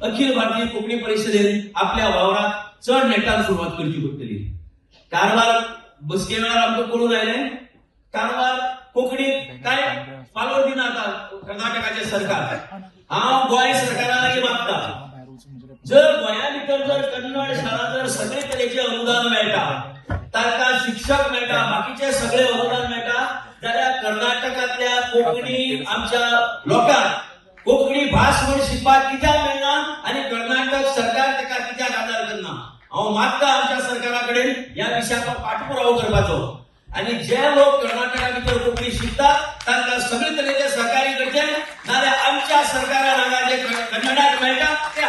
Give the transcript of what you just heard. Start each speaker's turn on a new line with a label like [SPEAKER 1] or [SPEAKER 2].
[SPEAKER 1] अखिल भारतीय कोंकणी परिशदेन आपल्या वावराक चड नेटान सुरवात करची पडटली. कारवार बसके वेळार आमकां कळून आयलें, कारवार कोंकणीक कांय फालोर दिना आतां कर्नाटकाचें सरकार. हांव गोंय सरकारा लागीं मागता, जर गोंया भितर जर कन्नड शाळा जर सगळे तरेचे अनुदान मेळटा, तांकां शिक्षक मेळटा, बाकीचे सगळे अनुदान मेळटा, जाल्यार कर्नाटकांतल्या कोंकणी आमच्या लोकांक कोंकणी भास म्हूण शिकपाक कित्याक मेळना आनी कर्नाटक सरकार ताका कित्याक आदार करना? हांव मागता आमच्या सरकारा कडेन ह्या विशयाचो पाठपुरावो करपाचो आनी जे लोक कर्नाटका भितर कोंकणी शिकतात तांकां सगळे तरेचे सहकार्य करचे, नाजाल्यार आमच्या सरकारान हांगा जे कन्नडाक मेळटा ते